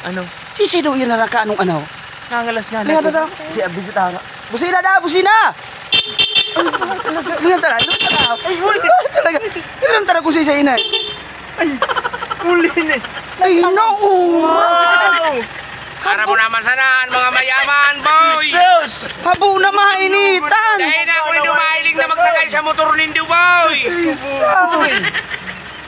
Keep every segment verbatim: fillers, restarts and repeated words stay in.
Ano? Sisi daw yan naraka anong ano? Nangalas nga Lihat na ako. daw. Si Abisita. Busina daw, busina! Ay, talaga. Lihat talaga. Lihat talaga. Ay, huli. Talaga. Lihat talaga kung sisa inay. Ay, huli ni. Ay, no! Wow! Para mo naman sana ang mga mayaman, boy! Jesus! Habo na mainitan! Dahil na ako rin umahiling na magsakay sa motor nindo, boy! Jesus!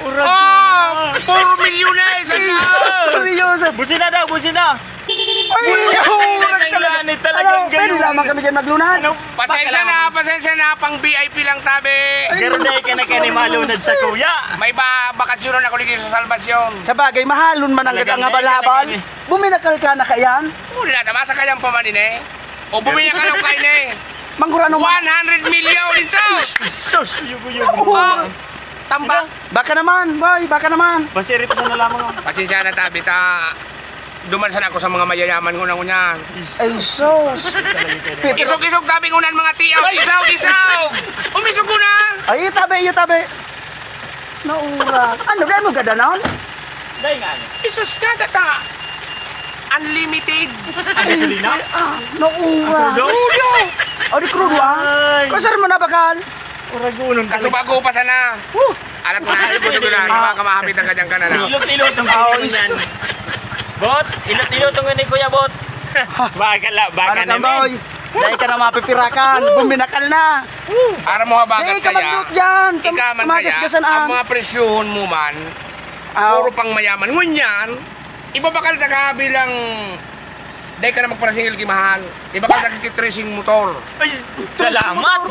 Oh, four milyones ang taon! Seryoso! Busina daw, busina! Ay, Uy, oh, ang lanit talagang Ano, pwede ganun. lamang kami dyan maglunad? Ano? Pasensya na, pasensya na, pang V I P lang tabi. Pero dahil ka na kayo ni malunod sa kuya. May ba, bakasyonan ako lagi sa Salvacion. Sa bagay, mahalon man ang Talagang gagang dahil ka na habal-habal. kayo ni Buminakal ka na kayan? Wala na, masakayan pa man ini. O buminakal ako kayo ni. Manggurano man. One hundred million ito. Sus, yugo-yugo. Oh, tambak. Baka naman, boy, baka naman. Basta irip na lamang, oh. Pasensya na, tabi, ta duman sana ako sa mga mayayaman ngunang-ngunyan. Ay, sus. Isog-isog tabi ngunan mga tiyaw. Isog-isog! Umisog ko na! Ay, tabi, iyo, tabi. Naura. Ano, dahil mo gadanon? Dahil nga, ano? Isus ka, tata. Unlimited. Ang gasolina? Ay, ah, naura. Ang crudo? Crudo! Oh, di crudo, ah. Ay. Kasar mo na, bakal? Uragonon ka. Kasubago pa sana. Woo! Alat mo na, alat mo na, alat mo na, Ah. Baka mahapit ang kanyang ka na lang. Ilot-ilot ang Ah, panginoon is- yan. Bot, ilot-ilot ang ni Kuya Bot. Baka la, baka Ano ka, naman. boy? Dahil ka na mapipirakan, buminakal na. Aram mo, habagat Dahil ka kaya, magluto dyan. Ika man kaya, Magasgasan, ang ah. mga presyohon mo man, Ah. puro pang mayaman. Ngunyan, ibabakal ta ka bilang, dahil ka na magparasingil ki mahal. Ibabakal ta ki tracing motor. Ay, salamat.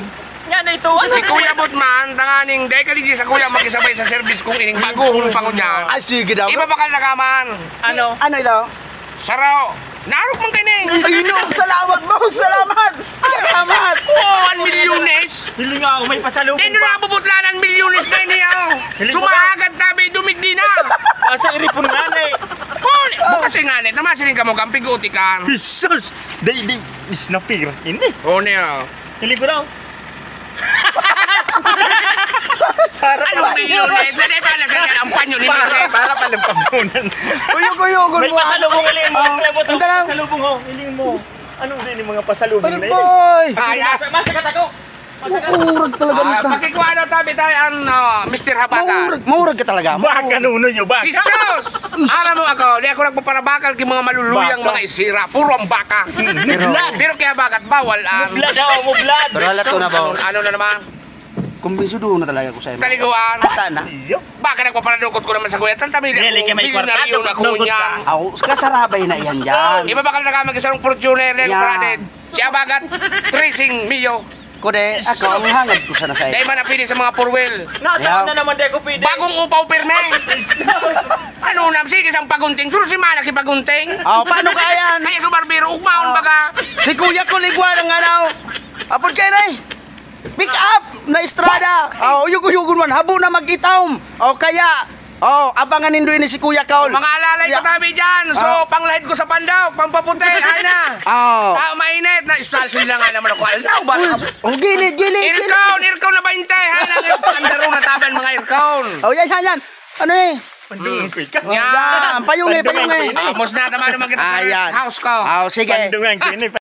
Yan na ito, ano? Si Kuya Bot man, tanganing, dahil ka digdi sa kuya, makisabay sa service kung ining bago, kung pangon niya. Ay, sige daw. Ibabakal na ka man. Ano? Ano ito? Saraw. Narok man kayo na eh. Ay, no, salamat, boss. Salamat. Salamat. Oo, ang milyones. Hiling ako, may pasalubong Dahil pa. na nabubutlanan, milyones na niya. Hiling ko Sumahagad tabi, dumigdi na. Kaso iripon nga na eh. Oh, bukas yung nga na. Tama, sining ka mo, kampig utikan. Jesus! Day, day, is na pira. Hindi. Oh, niya. Hiling ko daw. Para Anong milyones? Sa dahil pala sa ang panyo ni Para, Joseph? para pala pampunan. Uyog-uyog, May uyog. pasalubong ulit mo. Ah, Kuya Boto, ang dalaw. pasalubong ho. Hiling mo. Anong din yung mga pasalubong Ano, na yun? boy? Ay, ah. Mas-, masagat ako. Masagat. Urag talaga Ah, nito. Pakikuha daw tabi tayo ang ah, Mister Habagat. Maurag, maurag ka talaga. Baka nuno nyo, baka. Jesus! Alam mo ako, di ako nagpaparabakal kay mga maluluyang Baka. mga isira. Puro ang baka. Mublad. Pero kaya bagat, bawal ang Mublad, oh, mublad. Pero halat ko na ba? Ano, ano na naman? Kumbinsido na talaga ako sa imo. Kaliguan. Ata na. Iyo. Baka nagpaparadukot ko naman sa kuya. Tantamili Dili, ako, kay may kwarta, milyonaryo na ako dukot-dukot niyan. ka. Aw, kasarabay na yan dyan. Iba bakal na kami kasarong Fortuner, Lego Yan. Branded. Siya bagat, tracing, Mio. Kude, ako, ang hangad ko sana sa Dahil iyo. man ang pili sa mga four wheel. Nataon Yaw. na naman, di ako pwede. Bagong upaw, pirme. Ano na, sige, isang pagunting. Suro si Mana, kipagunting. Oh, paano kaya yan? Kaya sa barbero, ugmaon Oh. baga. Si Kuya Kuligwa ng ano. Apod kayo na eh. Pick up na estrada. Oh, uyog-uyogon man. Habo na mag-itom. Oh, kaya, oh, abangan nindo ini si Kuya Kaul. Mga alalay ko Ya- tabi dyan. So, Ah. panglahid ko sa pandok, pampaputi, ay na. Oh. Ah, mainit na. Istalsin lang nga naman ako. Aldaw ba? Uy, oh, gilid, gilid, gilid. Aircon, aircon na bainte. Ay na, ang pandaro na taban mga aircon. Oh, yan, yan, yan. Ano eh? Pandungan ko ikaw. Yan, payong eh, Pandungan payong eh. ko ini. Amos na, tama naman kita sa Ayan. house ko. Oh, sige. Pandungan ko ini.